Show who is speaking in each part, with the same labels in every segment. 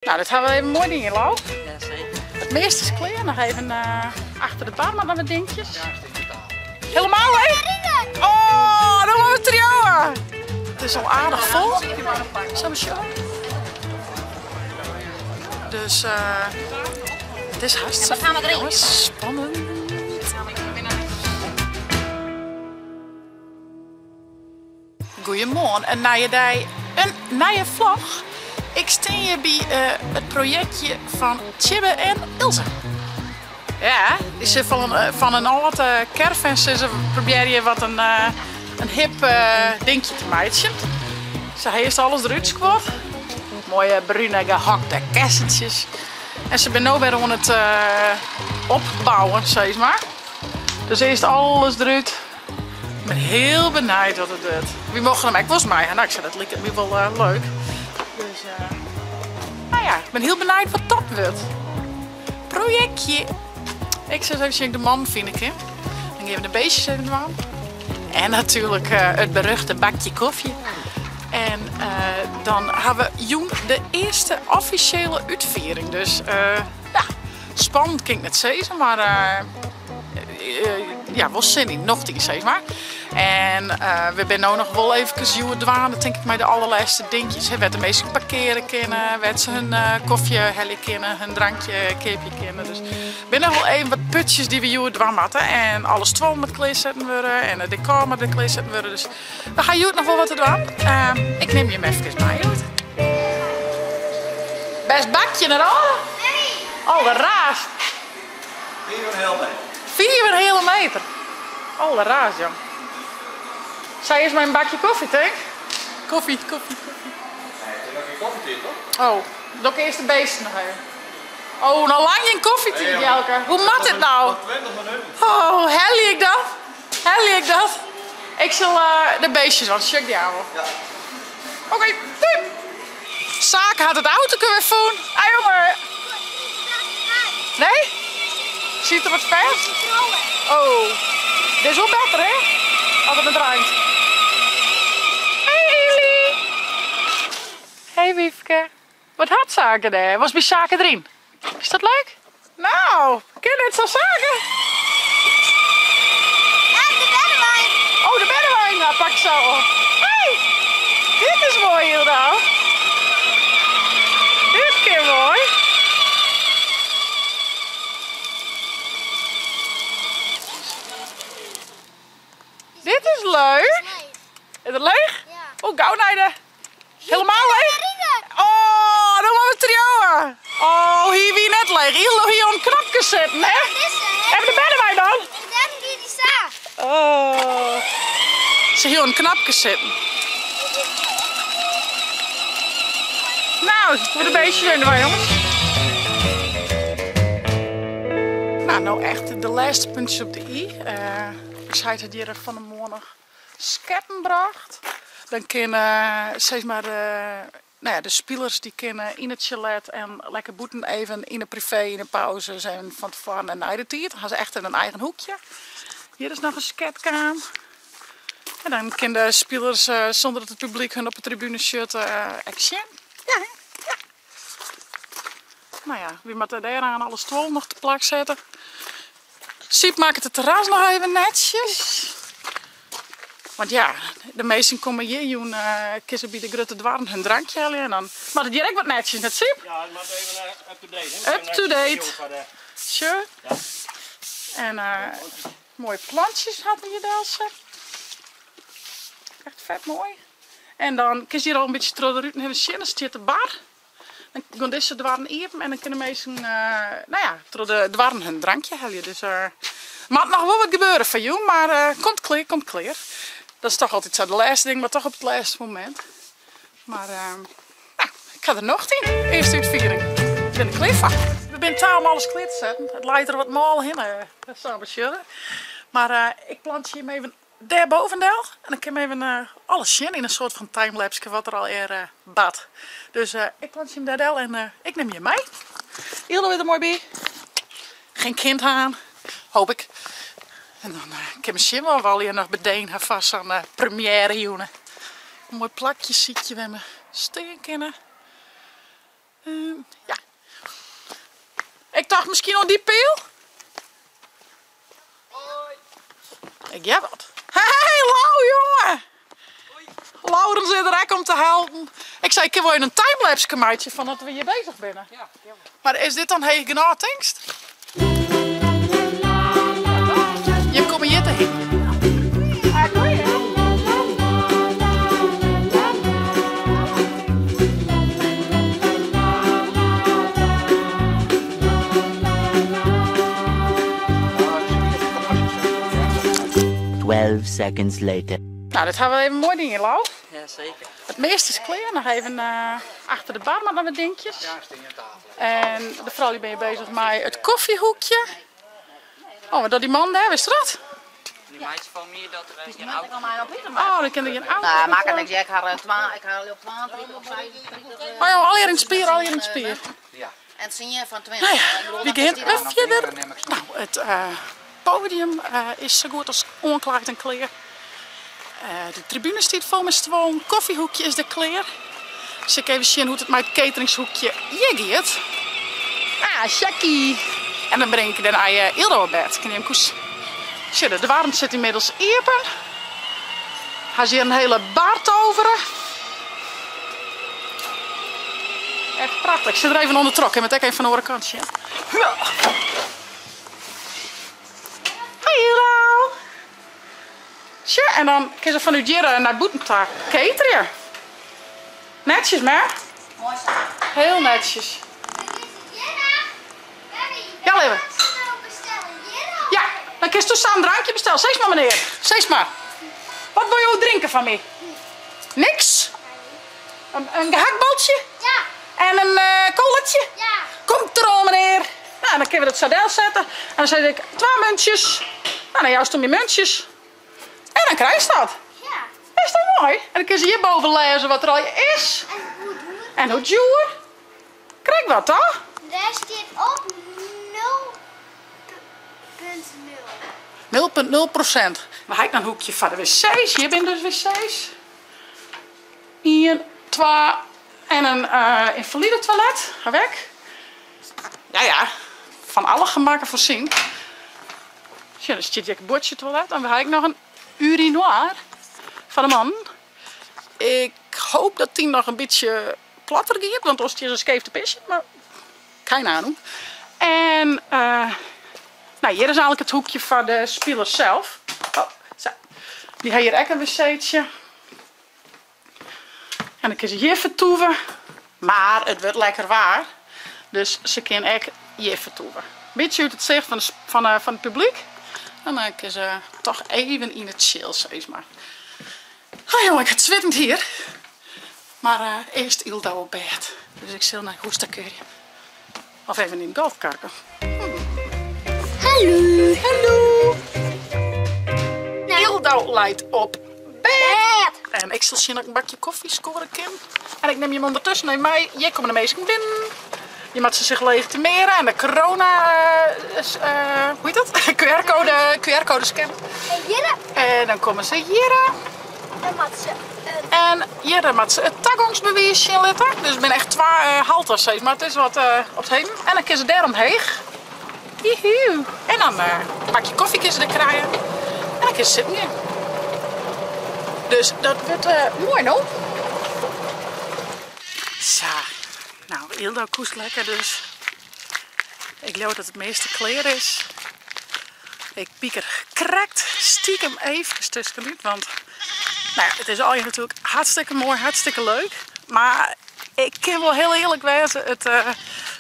Speaker 1: Nou, dit hawwe we even moai dien, Lau.
Speaker 2: Ja, seker.
Speaker 1: It measte is klear. Noch even achter de bar noch wat dinkjes.
Speaker 2: Ja, stik totaal.
Speaker 1: Helemaal leech? Oh, dan moatte we triuwe. It is al aardich fol. Sille we sjen? Dus it is hartstikke jongens. Spannend. Goeiemoarn, in nije dei, in nije vlog. Ik stean hjir by it projektje fan Tjibbe en Ilse. Ja, dy sit fan in âld caravan sizze probearje wat in hip dinkje te meitsjen. Se ha earst alles derút skuord. Moaie brune gehakte kessentsjes. En se binne no wer oan it opbouwen, sis mar. Dus earst alles derút. Ik bin hiel benijd wat it wurdt. Wy mochten him ek wolris mei ha. No, ik sei dat liket my wol leuk. Dus no ja, ik bin hiel benijd wat dat wurdt. Projektje. Ik sil ris even sjen of ik de mannen fine kin. Dan gean we de beestjes even dwaan. En natuerlik it beruchte bakje kofje. En dan ha we jûn de earste offisjele útfiering. Dus ja, spannend kin ik net sizze, mar ja, wol sin yn, nocht yn sis mar. En we binne no noch wol eefkes hjoed dwaande tink ik mei de allerlêste dinkjes. Hè, wêr't de minsken parkeare kinne, wêr't se hun kofje helje kinne, hun drankje keapje kinne. Dus binne noch wol even wat putsjes dy't we hjoed dwaan moatte. En alle stuollen moat klearsetten wurde en it dekôr moat wer klearsetten wurde. Dus we ha hjoed noch wol wat te dwaan. Ik nim jim efkes mei hjoed. Bêst bakje net ôf?
Speaker 3: Nee.
Speaker 1: Alderraarst.
Speaker 2: Fiif en in heale meter.
Speaker 1: Fiif en in heale meter. Alderraarst, jong. Sy is mei in bakje kofje, tink. Koffie, koffie, koffie.
Speaker 2: Nee, it is noch gjin koffietiid, toch?
Speaker 1: Oh, doch ik earst de beesten noch even. Oh, noch lang gjin koffietiid, Jelke. Hoe moat dit no?
Speaker 2: Noch 20 minuten.
Speaker 1: Oh, helje ik dat? Helje ik dat? Ik sil de beestjes, want sjoch ik dy aan wol.
Speaker 2: Ja.
Speaker 1: Oké, doei! Sake hat it autoke wer fûn. Hey jonge! Nee? Siet er wat fêst? Oh, dit is wol better hè? As it net reint. Hey Eli! Hey Wiefke. Wat hat Sake dêr? Was by Sake deryn? Is dat leuk? Nou, kin dit sa Sake?
Speaker 3: Ja, de bernewein.
Speaker 1: Oh, de bernewein. Nou, pak ik zo op. Hey, dit is mooi, Hilda. Dit kin mooi. Dit is leuk. Is it leech?
Speaker 3: Ja.
Speaker 1: Oh, gau nei de Helemaal leech? Oh, dan moatte we triuwe. Oh, hy wie net leech. Ilo hie oan it knopke sitten, hè? Even de bernewein dan. Oh. Se hie oan it knopke sitten. Nou, we de beestjes in de wei, jongens. Nou, no echt de lêste puntjes op de i. Ik sei it hjir fan 'e moarn noch. sketten brocht. Dan kinne sis mar nou ja, de spilers dy kinne yn it sjalet en lekker bûten even yn 'e privé, yn 'e pauzes en fan tefoaren en nei de tiid. Dan ha se echt in eigen hoekje. Hjir is noch in sket kaam. En dan kinne de spilers sûnder dat it publyk hun op 'e tribune sjocht ek sjen. Ja hè? Ja. Nou ja, wy moatte dêraan alle stuollen noch te plak sette. Syb makket it terras noch even netsjes. Want ja, de minsken komme hjir jûn, kinne se by de grutte doarren hun drankje helje en dan moat it hjir ek wat netsjes, net Syb?
Speaker 2: Ja, it moat even up to date. Hè?
Speaker 1: Up to date. Sure.
Speaker 2: Ja.
Speaker 1: En moaie plantsjes hat er hjir delset. Echt fet moai. En dan kinst hjir al in bytsje troch de ruten hinne sjen, dan stiet de bar. Dan gean dizze doarren iepen en dan kinne minsken nou ja, troch de doarren hun drankje helje. Dus moat noch wol wat gebeure foar jûn, mar komt klear, komt klear. Dat is toch altyd sa, de lêste ding moat toch op it lêste momint. Mar nou, ik ha der nocht yn, earste útfiering. Ik bin der klear foar. We binne ta om alles klear te setten. It leit der wat mâl hinne, sa besjogge. Mar ik plantsje him even Dêr bovendel. En dan kin men even alles sjen yn in soart fan timelapske wat der allegear bart. Dus ik plantsje him dêr del en ik nim jim mei. Yldo is der moai by. Geen kind aan, hoop ik. En dan kin men sjen wat we allegear noch bedeen ha foar sa'n première jûn. In moai plakje sykje wêr we stean kinne. Ja. Ik tocht miskien oan dy peal. Ik hear wat. Hey Lau jonge! Laurens is der ek om te helpen. Ik sei ik kin wol even in timelapse meitsje fan dat we hjir bezich binne. Mar is dit dan heech genôch tinkst? Jim komme hjir te hingjen.
Speaker 3: 12 seconds later.
Speaker 1: Nou, dit ha we even moai dien, Lau.
Speaker 4: Ja, seker.
Speaker 1: It measte is klear. Noch even achter de bar moat noch wat dinkjes. En de froulju binne hjir bezich mei it kofjehoekje. Oh, wat docht dy man dêr? Witst dat?
Speaker 4: Dy meitsje fan my dat der gjin auto.
Speaker 1: Oh, dan kin der gjin auto.
Speaker 5: Nou, makket niks. Ik ha twa, ik ha op 32 of 36.
Speaker 1: Oh joh, allegear yn it spier, allegear yn it spier.
Speaker 5: En tsien fan 20.
Speaker 1: Nou ja, we gean wer fierder. Nou, it podium is sa goed as oanklaaid en klear. De tribune stiet fol mei stuollen, koffiehoekje is der klear. Sil ik even sjen hoe't it mei it cateringshoekje hjir giet. Ah, Sjekkie! En dan bring ik dêrnei Ildo op bêd. Kin jim koes sjen, de doarren sit ynmiddels iepen. Ha se hjir in hele bar tovere. Echt prachtich. Ik sit der even ûndertroch, kin it ek even fan de oare kant sjen. Hoi Ildo! Sjoch, en dan kin se fanút hjir nei bûten ta caterje. Netsjes, hè?
Speaker 5: Moai sa.
Speaker 1: Heel netsjes. Ja, leave. Ja, dan kinst sa in drankje bestelle. Sis mar, menear. Sis mar. Wat wol jo drinke fan my? Niks? In gehaktbaltsje?
Speaker 6: Ja.
Speaker 1: En in kolatsje?
Speaker 6: Ja.
Speaker 1: Komt deroan, menear. Nou, dan kinne we dat sa delsette. En dan sis ik twa muntsjes. Nou, dan joust him dy muntsjes. En dan krijst dat.
Speaker 6: Ja.
Speaker 1: Is dat moai? En dan kinne se hjirboven lêze wat der al is.
Speaker 6: En hoe djoer.
Speaker 1: En hoe djoer. Krekt wat, toch?
Speaker 6: Dêr stiet op 0,0.
Speaker 1: 0,0%. We ha ek noch in hoekje foar de wc's. Hjir binne dus wc's. Ien, twa en in ynfalide toilet. Ha we ek. Ja, ja, fan alle gemakken foarsien. Sjoch, der stiet hjir ek in buordsje toilet. En we ha ek noch in urinoir foar de mannen. Ik hoop dat dy noch in bytsje platter giet, want oars stiet se skeef te pisjen. Mar keine Ahnung. En nou, hjir is eigenlik it hoekje foar de spilers sels. Oh, sa. Dy ha hjir ek in wc'tsje. En dan kin se hjir fertoeve. Mar it wurdt lekker waar, dus se kin ek hjir fertoeve. Bytsje út it sicht fan it publyk. En dan kin se toch even yn it chill, sis mar. Oh jonge, ik ha it swittend hier. Mar earst Yldo op bêd. Dus ik sil nei hûs ta kearje. Of even yn it golfkarke.
Speaker 6: Hallo.
Speaker 1: Hallo. Yldo leit op bêd. En ik sil sjen dat ik in bakje kofje skoare kin. En ik nim jim ûndertusken even mei. Hjir komme de minsken binnen. Je moatte se sich legitimere en de corona, hoe hjit dat? QR-code, QR-code scannen.
Speaker 6: En hjirre.
Speaker 1: En dan komme se hjirre.
Speaker 6: Dan moatte se it.
Speaker 1: En hjirre moatte se it tagongsbewiis sjen litte. Dus it binne echt twa haltes, sis mar. It is wat op 't heden. En dan kinne se dêr omheech. Joehoe. En dan in bakje kofje kinne se der krije. En dan kinne se sitten gean. Dus dat wurdt moai no. Sa, nou Yldo koest lekker dus. Ik leau dat it measte klear is. Ik pieker krekt stiekem eefkes tuskenút, want nou ja, it is allegear natuerlik hartstikke moai, hartstikke leuk. Mar ik kin wol hiel earlik wêze, it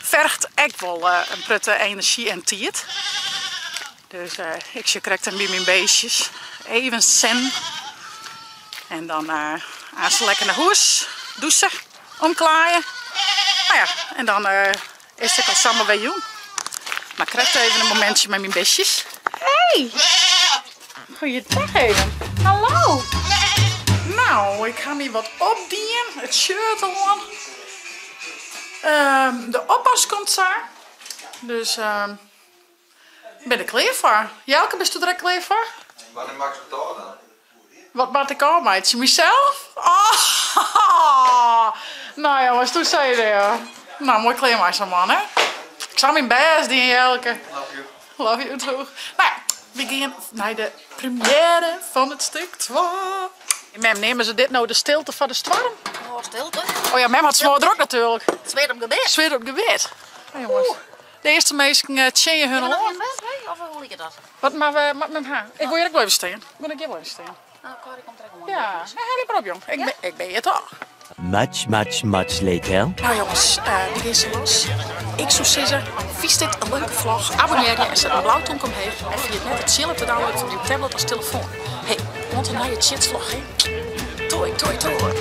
Speaker 1: fergt ek wol in protte enerzjy en tiid. Dus ik sjoch krekt even by myn beestjes. Even sen. En dan aanst lekker nei hûs, dûse, omklaaie. Nou ja, en dan is it ek al samar wer jûn. Mar krekt even in momintsje mei myn bistjes. Hey! Goeiedag even. Hallo! Nou, ik ha my wat opdien. It shirt oan. De oppas komt sa. Dus ik bin der klear foar. Jelke, bisto der ek klear foar?
Speaker 2: Wannear makkest it ôf dan?
Speaker 1: Wat moat ik ôfmeitsje? Mysels? Oh! Nou jonges, doe sei je det. Nou, moai klear mei sa'n man, hè? Ik sil myn bêst dien, Jelke.
Speaker 2: Love you.
Speaker 1: Love you too. Nou ja, we gean nei de première fan it stik twa. Mem, neame se dit no de stilte foar de stoarm?
Speaker 5: Oh, stilte.
Speaker 1: Oh ja, mem hat smoardrok natuerlik.
Speaker 5: Swear op gebed.
Speaker 1: Swear op gebed. Nou jongens, de earste minsken eh, tsjinje hun
Speaker 5: Kinne we noch
Speaker 1: oan.
Speaker 5: yn bed, hè? Of hoe liket dat?
Speaker 1: Wat moat we moat mem ha? Ik wol hjir ek wol even stean. Wol ik hjir wol even stean.
Speaker 5: Nou, Corrie komt der ek oan.
Speaker 1: Ja, nee, helje mar op jong. Ik, ben, ik ben hjir toch.
Speaker 3: Much, much, much later.
Speaker 1: Nou jongens, uh, we gean sa los. Ik soe sizze, fynst dit in leuke vlog? Abonnearje en set in blau tomke omheech. En ferjit net it tsjillen te downloaden foar dyn tablet as telefoan. Hey, oant de nije Tsjitsvlog, hè. Toi, toi, toi.